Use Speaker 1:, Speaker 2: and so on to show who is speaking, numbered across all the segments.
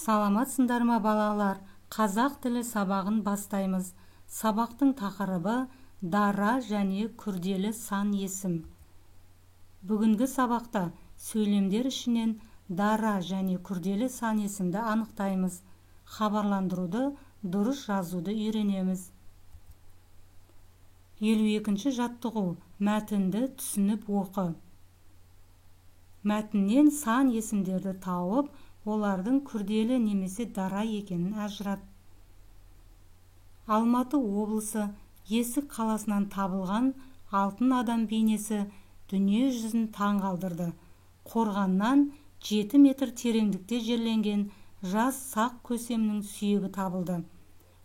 Speaker 1: Саламатсыңдар ма, балалар? Қазақ тілі сабағын бастаймыз. Сабақтың тақырыбы дара және күрделі сан есім. Бүгінгі сабақта сөйлемдер ішінен дара және күрделі сан есімді анықтаймыз. Хабарландыруды дұрыс жазуды үйренеміз. 52-ші жаттығу. Мәтінді түсініп оқы. Мәтіннен сан есімдерді тауып, олардың күрделі немесе дара екенін ажырат. Алматы облысы Есік қаласынан табылған алтын адам бейнесі дүние жүзін таңғалдырды. Қорғаннан 7 метр тереңдікте жерленген жас сақ көсемінің сүйегі табылды.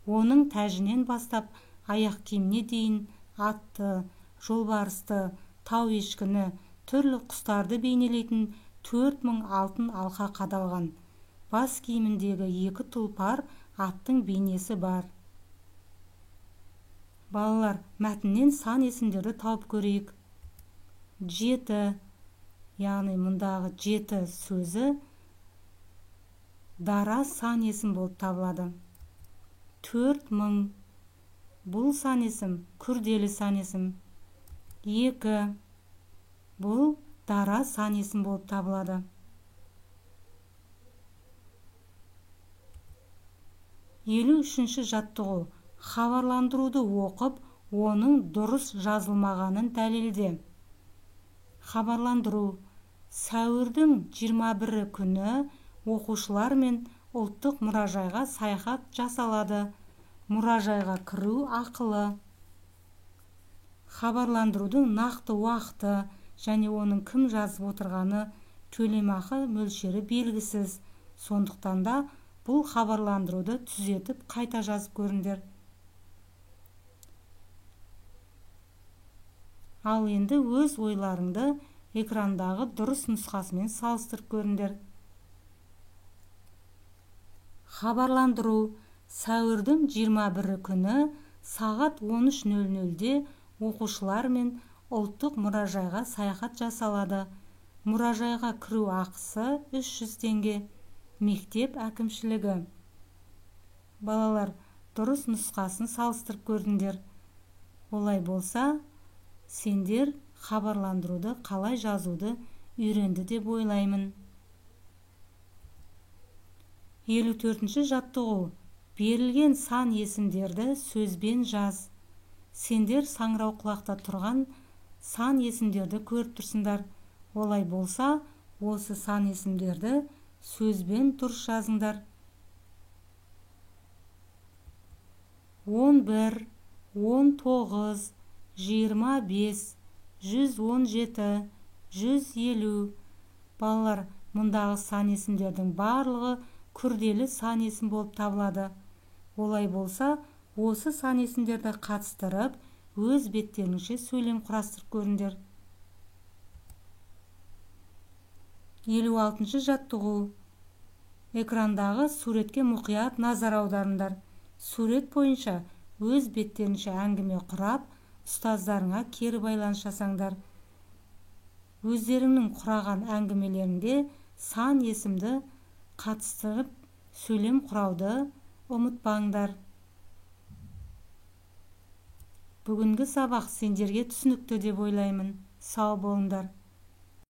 Speaker 1: Оның тәжінен бастап аяқ киіміне дейін атты, жолбарысты, тау ешкіні, түрлі құстарды бейнелейтін 4000 алтын алқа қадалған. Бас киіміндегі 2 тұлпар аттың бейнесі бар. Балалар, мәтіннен сан есімдерді тауып көрейік. 7, яғни мұндағы 7 сөзі дара сан есім болып табылады. 4000, бұл сан есім күрделі сан есім. 2, бұл дара сан есім болып табылады. 53-ші жаттығу. Хабарландыруды оқып, оның дұрыс жазылмағанын дәлелде. Хабарландыру. Сәуірдің 21 күні оқушылар мен ұлттық мұражайға саяхат жасалады. Мұражайға кіру ақылы. Хабарландырудың нақты уақыты және оның кім жазып отырғаны, төлемақы мөлшері белгісіз. Сондықтан да бұл хабарландыруды түзетіп қайта жазып көріңдер. Ал енді өз ойларыңды экрандағы дұрыс нұсқасымен салыстырып көріңдер. Хабарландыру. Сәуірдің 21 күні сағат 13:00-де оқушылар мен ұлттық мұражайға саяхат жасалады. Мұражайға кіру ақысы 300 теңге. Мектеп әкімшілігі. Балалар, дұрыс нұсқасын салыстырып көрдіңдер. Олай болса, сендер хабарландыруды қалай жазуды үйренді деп ойлаймын. 54-ші жаттығу. Берілген сан есімдерді сөзбен жаз. Сендер саңырауқұлақта тұрған сан есімдерді көріп тұрсыңдар. Олай болса, осы сан есімдерді сөзбен дұрыс жазыңдар. 11, 19, 25, 117, 150. Балалар, мұндағы сан есімдердің барлығы күрделі сан есім болып табылады. Олай болса, осы сан есімдерді қатыстырып, өз беттеріңше сөйлем құрастырып көріңдер. 56-шы жаттығу. Экрандағы суретке мұқият назар аударыңдар. Сурет бойынша өз беттеріңше әңгіме құрап, ұстаздарыңа кері байланыс жасаңдар. Өздеріңнің құраған әңгімелерінде сан есімді қатыстырып сөйлем құрауды ұмытпаңдар. Бүгінгі сабақ сендерге түсінікті деп ойлаймын. Сау болыңдар.